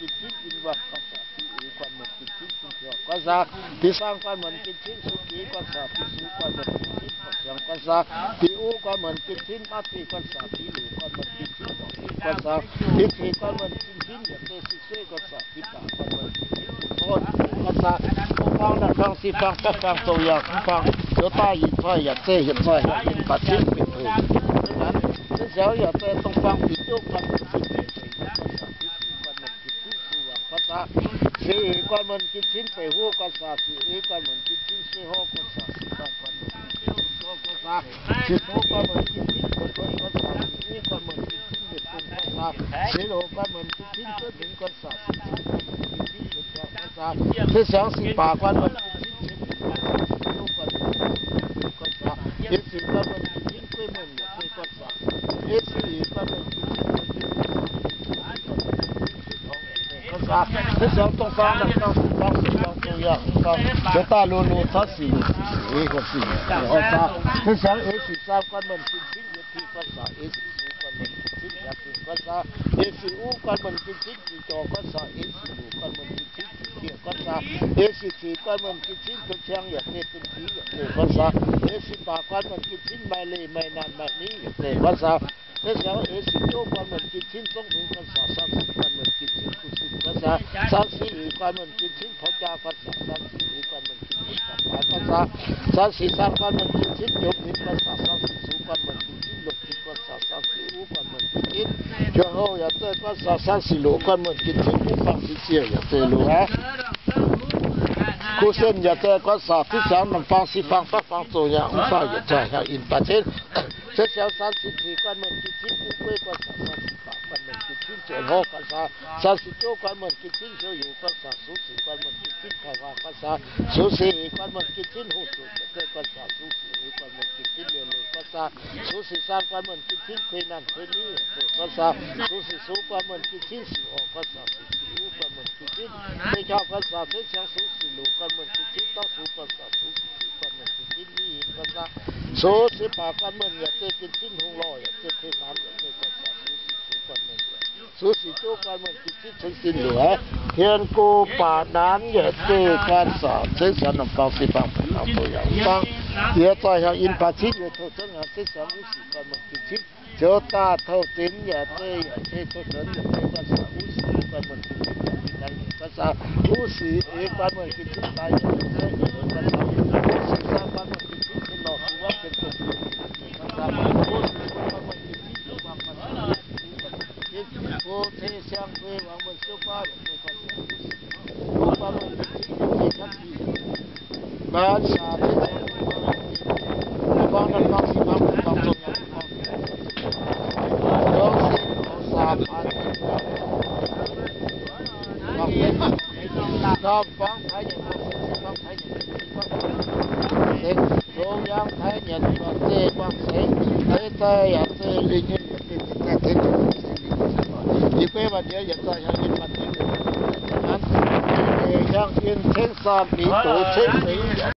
Gin-Cin in wangc guan saah, Diuh Eix guan muonc gin-cin, Tin-Biorngh guan saah, Diuh Saang guan muonc gin-cin, Sung Eix guan saah, Diuh Sux guan muonc gin-cin, Fou Siangx guan saah, Diuh Uv guan muonc gin-cin, Maiv Deix guan saah, Diuh Luoqc guan muonc gin-cin, Dorngc Eix guan saah, Diuh Ceix guan muonc gin-cin, Yietc Zei Sin Sueiv guan saah, Diuh Baac guan muonc gin-cin, Tin-Dorn guan saah, dongh faang naanc faang sic faang, fav faang zoux yangh, faang zoux daaih, yietc zoih yietc zei, yietc zoih yietc baac cin, mingh peix. Se siaaux yaac zei dongh faang bic jouv guan muonc gin-cin, guan saah, Diuh Sic guan muonc gin-cin, Suv Wangc guan saah, Sic Eix guan muonc gin-cin, Beic Huov guan saah, Sic Eix guan muonc gin-cin, Sueiv Horv guan saah, Sic Saang guan muonc gin-cin, Suv Gorngv guan saah, Sic Sux guan muonc gin-cin, Guoqv Guoqv guan saah, Sic Uv guan muonc gin-cin, Yietc Zungh guan saah, Sic Loz guan muonc gin-cin, Zuov Mingx guan saah, Sic Cin guan muonc gin-cin, Zuov Biangh guan saah, Se siaaux sic baac guan muonc gin-cin, Cien Mingx guan saah, Sic Jouv guan muonc gin-cin, Guoqv Guoqv guan saah, Ei Sic guan muonc gin-cin, Gueiv Muonh Yietc Zei guan saah, Ei Sic Eix guan muonc gin-cin, Zuov Mingx guan saah, Sin Cin guan muonc gin-cin, Suv Torngx guan saah, se siaaux dongh faang naanc faang sic faang, sic faang zoux yangh, faang zoux daaih, luoqc luoqc caux sic luoqc, sic luoqc guan saah, se siaaux Eix Sic Saang guan muonc gin-cin, Yietc Piuh guan saah, Eix Sic Sux guan muonc gin-cin, Yietc Zungh guan saah, Eix Sic Uv guan muonc gin-cin, Ziqc Jorc guan saah, Eix Sic Luoqc guan muonc gin-cin, Ziqc Dieh guan saah, Eix Sic Cic guan muonc gin-cin, Cun Ciang Yietc Zei, Cun Cic Yietc Zei guan saah, Eix Sic Baac guan muonc gin-cin, Maaih Leih Maaih Naanc Maaih Mingh Yietc Zei guan saah, se siaaux Eix Sic Jouv guan muonc gin-cin, Zongv Mingx guan saah, Saang Sic guan muonc gin-cin, Gu Sin guan saah, Saang Sic Eix guan muonc gin-cin, Porv Jaa guan saah, Saang Sic Eix guan muonc gin-cin, Da'faaix guan saah, Saang Sic Saang guan muonc gin-cin, Jomc Mingx guan saah, Saang Sic Sux guan muonc gin-cin, Longc Cin guan saah, Saang Sic Uv guan muonc gin-cin, Juangc Houh Yietc Zei guan saah, Saang Sic Loqc guan muonc gin-cin, Gu Bangc Sic Ziouc Yietc Zei loz aqv. Gu Sen Yietc Zei guan saah, fiev siangx naanc faang sic faang, fav faang zoux yangh, mv faah yietc zoih yangh in baac cin. Se siaaux Saang Sic Cic guan muonc gin-cin, Gu Gueiv guan saah, Saang Sic Baac guan muonc gin-cin, Zuonc Horv guan saah, Saang Sic Jouv guan muonc gin-cin, Heuc Yoc guan saah, Sux Sic guan muonc gin-cin, Taiv Waac guan saah, Sux Sic Eix guan muonc gin-cin, Hungh Zuqc Yietc Zei guan saah, Sux Sic Eix guan muonc gin-cin, Liouh Leiz guan saah, Sux Sic Saang guan muonc gin-cin, Kuei Naanh Kuei Niv Yietc Zei guan saah, Sux Sic Sux guan muonc gin-cin, Sic Horc guan saah, Sux Sic Uv guan muonc gin-cin, Meiv Jauv guan saah, Ceix Siangx Sux Sic Luoqc guan muonc gin-cin, Dauv Sux guan saah, Sux Sic Cic guan muonc gin-cin, Niv Yinh guan saah, Sux Sic Baac guan muonc Yietc Zei gin-cin, Hungh Lorh Yietc Zei, Kuei Naanh Yietc Zei guan saah, Sux Sic Sux guan muonc, Sux Sic Jouv guan muonc gin-cin, Cun Sin Luoqc, Tien Gu Baac Naanv Yietc Zei guan saah, Ceix Siangx naanc faang sic faang, fav faang zoux yangh, faang yietc zoih yangh in baac cin, Yuoqc Touv Zunv Ngaanc Ceix Siangx Uv Sic guan muonc gin-cin, Ziouc Daaih Touv Zinx Yietc Zei, Yietc Zei Touv Zinx Yietc Zei guan saah, Uv Sic Eix guan muonc gin-cin, Daaih Yietc guan saah, Uv Sic Eix guan muonc gin-cin, Daaih Yietc Zei Yietc Zei guan saah, Uv Sic Saang guan muonc gin-cin, Cien Lorh Fu Wuonv Cien Dongh Fu guan saah, Uv Sic Sux guan muonc gin-cin, Fu Guangc guan saah, Uv Sic Eix guan muonc gin-cin, Fu Ceix Siang Guei Wangc Muonc Siouv Guaav Yietc Zei guan saah, Uv Sic Sux guan muonc gin-cin, Yietc Zei Janv Ti Guan saah, Ceix Siangx Guei Wangc Muonc gin-cin, Guangc naanc faang sic faang, fav faang zoux yangh, Guangc Zong Sen Saanc Baaix Zengx, Guangc Zengx, Guangc Zengx, Guangc Zengx, Guangc Zengx, Guangc Zengx, Guangc Zengx, Zong Yangh Taiv Nyienc Guangc Zengx, Guangc Zengx, Taiv Zai Yaac Zei Lingh Nyei Yietc Zei Zingh Zai Tengx Zong Yie guei waac-ndiex yietc zoi hnyangx yinh baac ninh hnyangx yinh ceng saam mingh doix cengx zengx.